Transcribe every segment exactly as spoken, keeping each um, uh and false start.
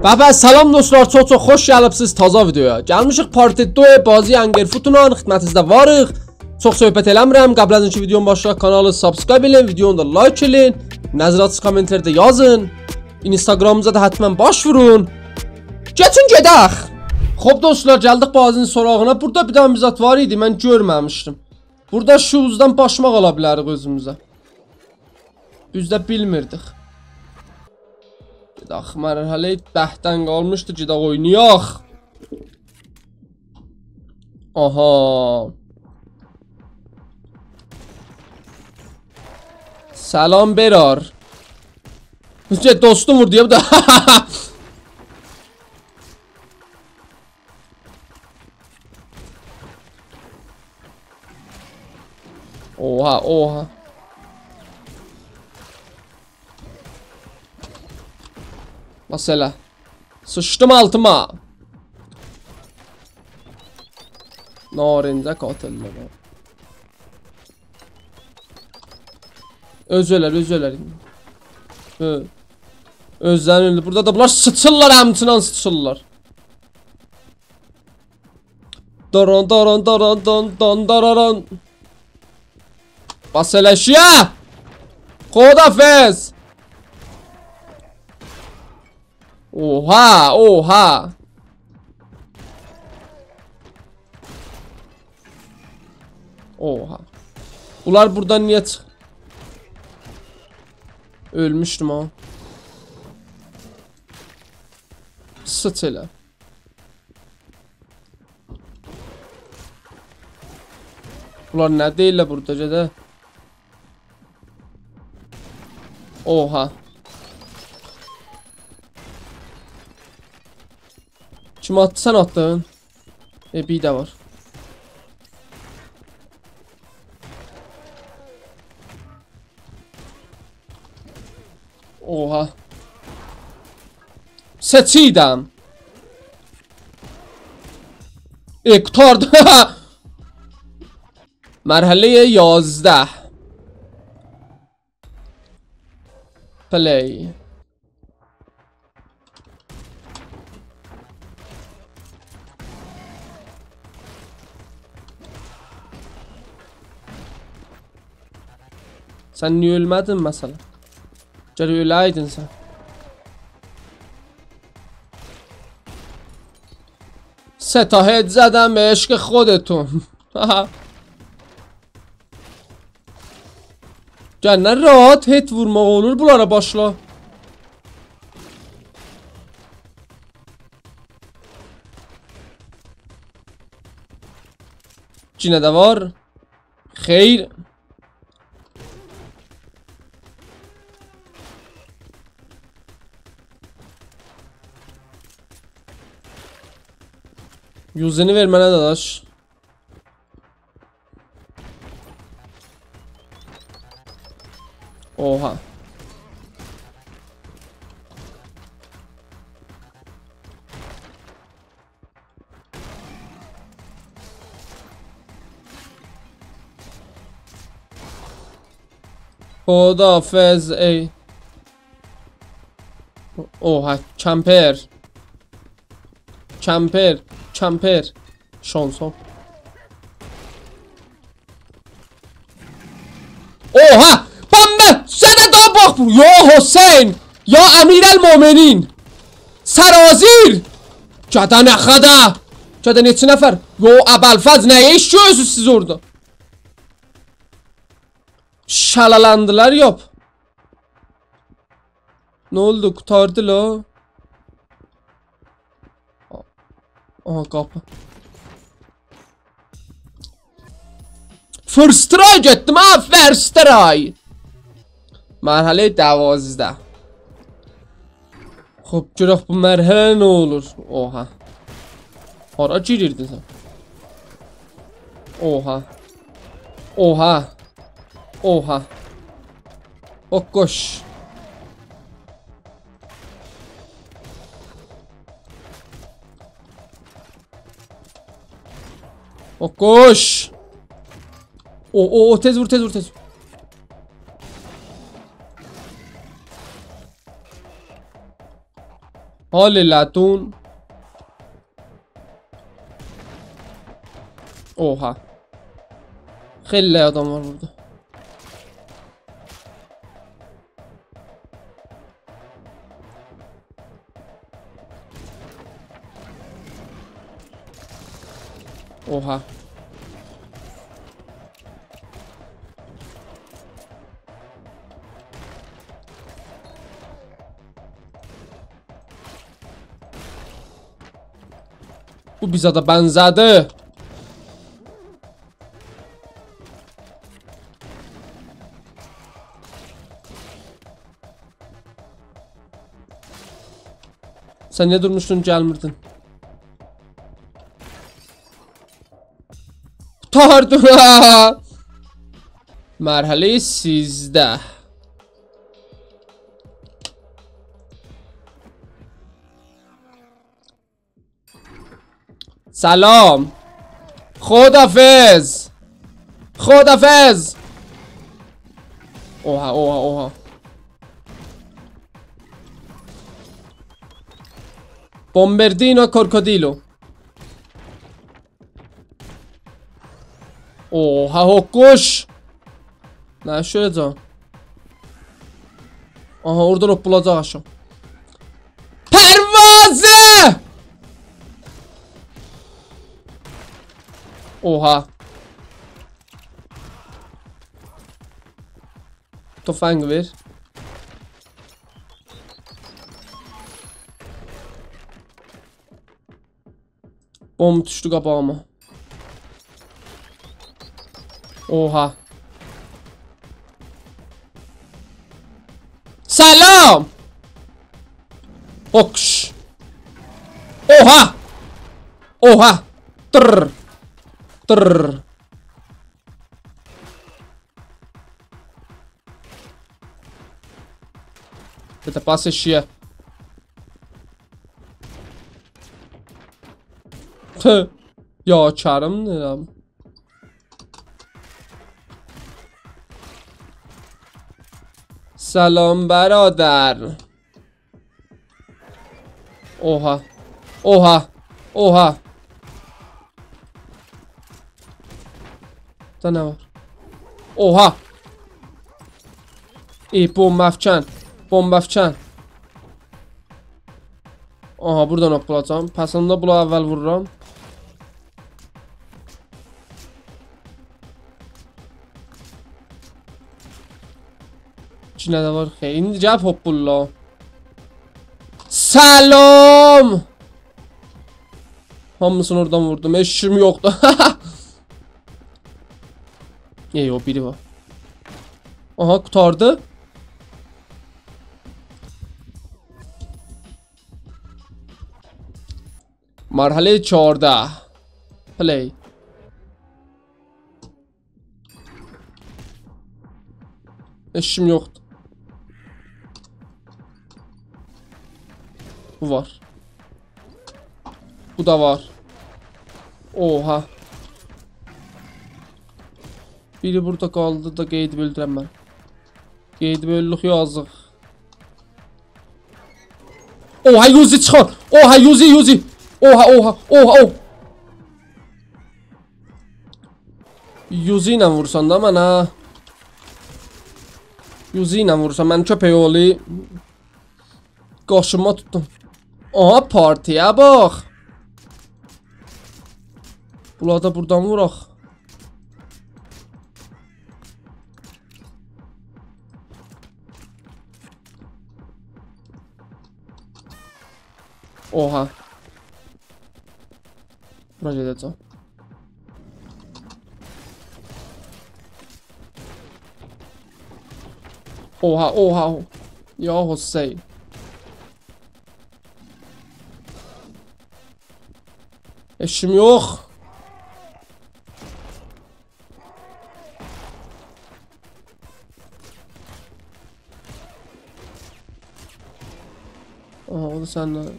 به به، سلام دوستلار، چوخ چوخ خوش گلیبسیز تازا ویدیویا. گلمیشیک پارت دو بازی Hunger Footلا خدمتینیزده واریق. چوخ صحبت ائله‌میرم، قبل از اینکه ویدیونو باشلایاق کانالی subscribe ائله‌یین، ویدیونو دا لایک ائله‌یین، نظراتینیزی کامنت‌لرده یازین. اینستاگرامیمیزا دا حتماً باش وورون. کئچین گئدک. خوب دوستلار، گلدیک بازی‌نین سوراغینا. بورادا بیر دنه بیر زاد وار ایدی، من گؤرمه‌میشدیم. بورادا شو اوزدن باشماق آلا بیلریک اؤزوموزه. اوزده بیلمیردیک. گئدک، مرحله به‌دن قالمیشدی، گئدک اوینایاق. آها. سلام برار. دوستوم ووردو یا بو دا. اوها، اوها. باس ائله. سیچدیم آلتیما. نارنجک آتیلدی بو. اؤزو اؤلر، اؤزو اؤلر. اؤ-، اؤزلری اؤلدو. بورادا دا بونلار سیچیرلار، همچنان سیچیرلار. داران، داران، داران، دان، دان، داراران. باس ائله شیه. خداحافظ. اوها، اوها. اوها. بونلار بورادان نییه چیخ-، اؤلموشدوم ها. سیچ ائله. بونلار نه دئییرلر بورادا، گئده؟ اوها. کیم آتدی؟ سن آتدین؟ ائ، بیر ده وار. اوها. سیچیردیم. ائ، قوتاردی. مرحله یازده. Play. سن نییه اؤلمه‌دین مثلا؟ گرک اؤله‌یدین سن. سه تا هد زدم به عشق خودتون. گل، نه راحت هد وورماق اولور بونلارا، باشلا. یئنه ده وار. خیر. یوزینی وئر منه، داداش. اوها. خداحافظ ای. اوها، کمپر. کمپر، کمپر. شانسا. اوها! بامبه! سنه دا باخ بو! یا حسین! یا امیرالمؤمنین! سرازیر! گده نه خدا! گده نئچه نفر؟ یا ابوالفضل، نه ایش گؤرورسوز سیز اورادا؟ شالالاندیلار، یوخ. نه اولدو؟ قوتاردی لا. آها، قاپی. First try گئتدیم ها، first try. مرحله دوازده. خوب، گؤرک بو مرحله نه اولور؟ اوها. هارا گیریردین سن؟ اوها. اوها. اوها. اوققوش. اوققوش. او، او، او، تئز وور، تئز وور، تئز وور. حال لتون. اوها. خیلی آدام وار بورادا. اوها. بو بیزه ده بنزه‌دی. سن نییه دورموشدون، گلمیردین؟ قوتاردی. مرحله‌ی سیزده. سلام. خداحافظ. خداحافظ. اوها، اوها، اوها. بومبردینو کروکودیلو. اوها، هوققوش. نه شویاجاغام؟ آها، اورادان هوپپولاجاق آشاغی. پروازه! اوها. تفنگ وئر. بومب دوشدو قاباغیما. اوها. سلام! هوکش. اوها! اوها! تر. تر. بده پاس ائشییه. تف. یا کریم دئییرم. سلام برادر. اوها. اوها. اوها. دا نه وار؟ اوها. ای، بومب افکن. بومب افکن. آها، بورادان هوپپولاجاغام. پس اوندا بولاری اول وورورام. ایکی دنه ده وار. خئ، ایندی گلیب هوپپوللا. سلام! هامیسینی اورادان ووردوم. هئچ کیم یوخدور. ای، او بیری وار. آها، قوتاردی. مرحله‌ی چهارده. پلی. هئچ کیم یوخدور. بو وار. بو دا وار. اوها. بیری بورادا قالدی دا، قئییدیب اؤلدورم من. قئییدیب اؤلدوک، یازیق. اوها، یوزی چیخار. اوها، یوزی، یوزی. اوها، اوها، اوها، اوها. یوزی ایله وورسان دا منه. یوزی ایله وورسان، من کؤپک اوغلو. قاشیما توتدوم. آها، پارتی‌یه باخ. بونلاری دا بورادان ووراق. اوها. بورا گئده‌جم. اوها، اوها، اوها. یا حسین. هئچ کیم یوخ. آها، او دا سنده.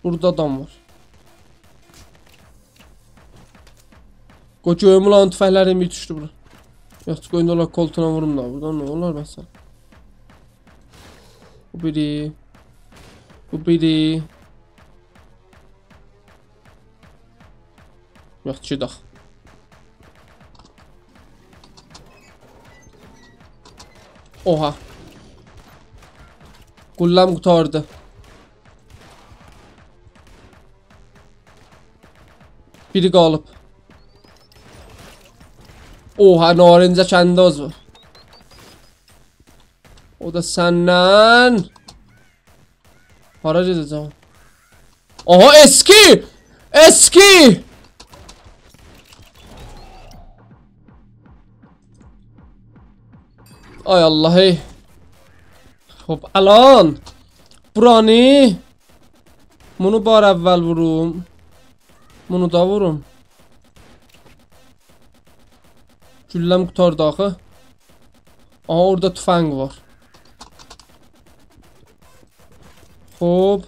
بورادا آدام وار. قوی گؤروم، اولارین توفنگلری می دوشدو بورا. یوخ، قویون اولار کولتونا ووروم دا. بورادان نه اولار مثلا؟ بو بیری. بو بیری. یوخ، گئدک. اوها. قولله‌م قوتاردی. بیری قالیب. اوها، نارنجه کندی او زور. او دا سندن. هارا گئده‌جم؟ آها، اسکی! اسکی! آی الله، ای. خوب، الان بورانی، بونو بار اول ووروم. بونو دا ووروم. گولله‌م قوتاردی آخی. آها، اورادا تفنگ وار. خوب.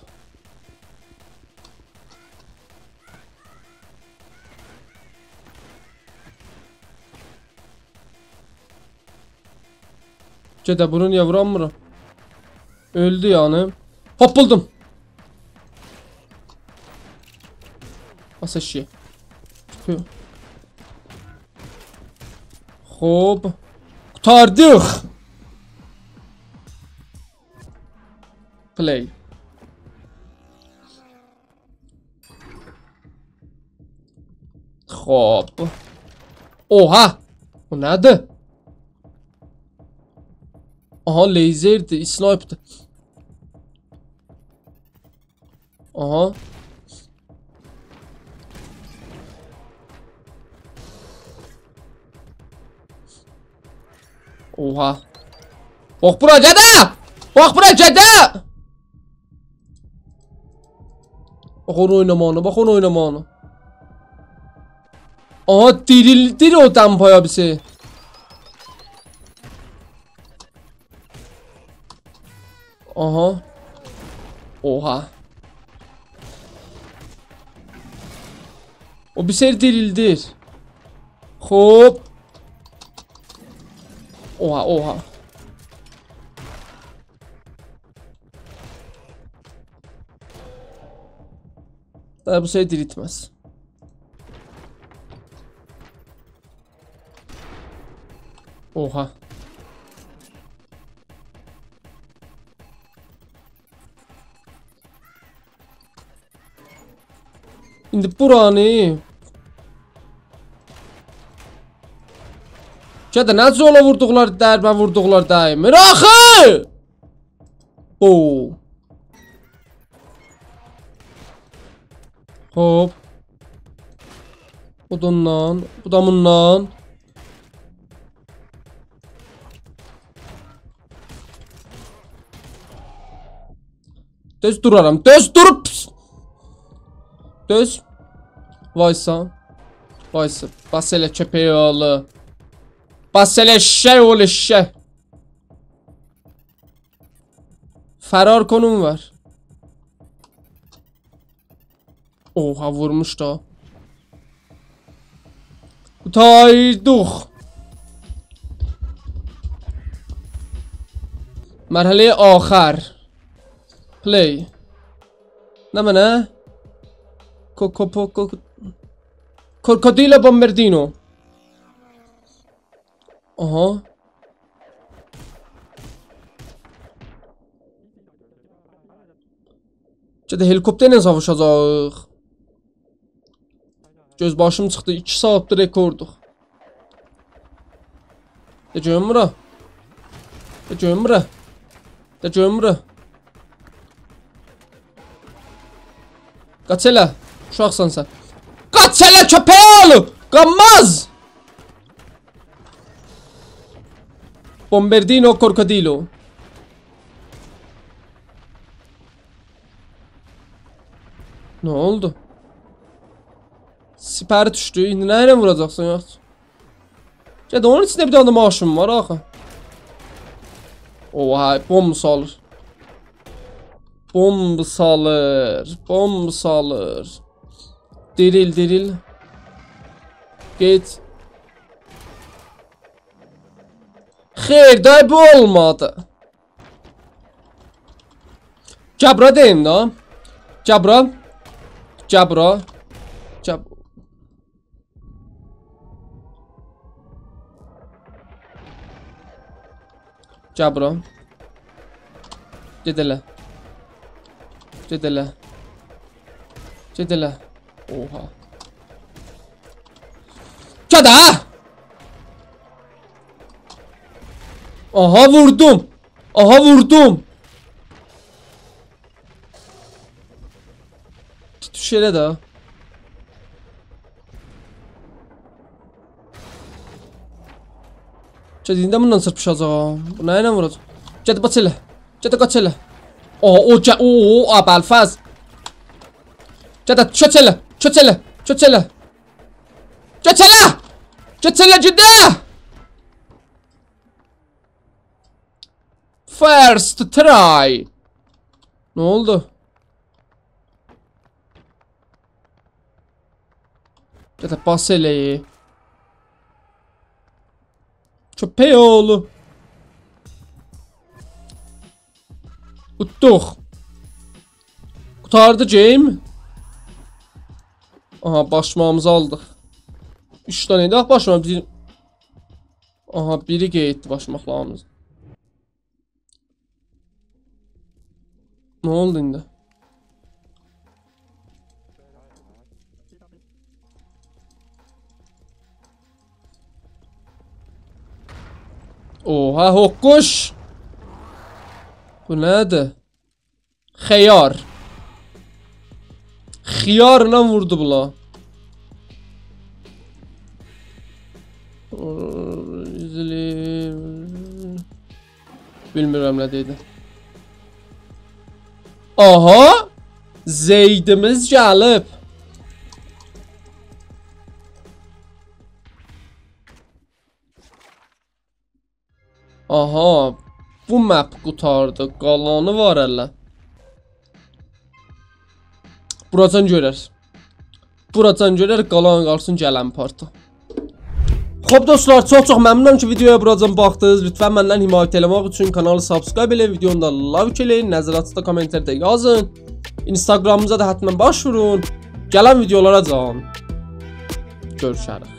گئده، بونو نییه وورانمیرام؟ اؤلدو یعنی. هوپ، بولدوم. باس ائشیگه. پو. خوب. قوتاردیق. Play. خوب. اوها! بو نه‌دیر؟ آها، لیزردیر، اسنایپدیر. آها. اوها. باخ بورا، گئده! باخ بورا، گئده! باخ اونو اویناماغینا، باخ اونو اویناماغینا. آها، دیریلدیر او دمپایی بیزی. آها. اوها. او بیر شئی دیریلدیر. خوب. اوها، اوها. دا بو شئی دیریلتمز. اوها. ایندی بورانی. گده، نه جور اولا ووردوقلار، ضربه ووردوقلار دیمیر آخی! او. هوپ. بو دا اوندان، بو دا بوندان. دوز دورارام، دوز دوروب. دوز. وایسا. وایسا. باس ائله کؤپک اوغلو. باس ائله ائششک اوغلو ائششک. فرار کنون وار. اوها، وورموش دا. قوتاردیق. مرحله‌ی آخر. Play. نمنه؟ کو-، کو-، پو-، کو-، کو-، کروکودیلو بومباردینو. آها. گده هلیکوپترله ساواشاجاغیق. گؤز باشیم چیخدی، ایکی ساعاتدیر رکوردوق. ده گؤروم بورا. ده گؤروم بورا. ده گؤروم بورا. قاچ ائله. اوشاقسان سن. قاچ ائله، کؤپک اوغلو! قانماز! بومباردینو کروکودیلو. نه اولدو؟ سپری دوشدو. ایندی نه ایله ووراجاقسان، یوخ؟ گده، اونون ایچینده بیر دنه ده ماشین وار آخی. اوها، بومب سالیر. بومب سالیر، بومب سالیر. دیریل، دیریل. گئت. خیر، دا بو اولمادی. گل بورا دئییم دا. گل بورا. گل بورا. گل. گل بورا. گئت ائله. گئت ائله. گئت ائله. اوها. گل ده! آها، ووردوم. آها، ووردوم. دوش ائله ده. گئت، ایندی بوندان چیرپیشاجاغام. بو نه ایله ووراجاق؟ گئت، قاچ ائله. گئت، قاچ ائله. او، او، گل، او، او، ابوالفضل. گئت، کؤچ ائله. کؤچ ائله. کؤچ ائله. کؤچ ائله. کؤچ ائله، گئت. First try. نه اولدو؟ گئت، باس ائله. کؤپک اوغلو. اوتدوق. قوتاردی گیم. آها، باشماغیمیزی آلدیق. اوچ دنه ایدی، باخ، باشماق. بیر... آها، بیری قئییتدی باشماقلاریمیز. نه اولدو ایندی؟ اوها، هوققوش! بو نه‌دیر؟ خیار. خیارلا ووردو بولا. بیلمیرم نه دئییردی. آها! زیدیمیز گلیب. آها، بو مپ قوتاردی. قالانی وار هله. بوراجان گؤرر. بوراجان گؤرر، قالان قالسین گلن پارتا. خوب دوستلار، چوخ چوخ ممنونم کی ویدیویا بوراجان باخدینیز. لطفا مندن حمایت ائله‌مک اوچون کانالی سابسکرایب ائله‌یین، ویدیونو دا لایک ائله‌یین، نظراتینیزی دا کامنت‌لرده یازین. اینستاگرامیمیزا دا حتما باش وورون. گلن ویدیولاراجان گؤروشریک.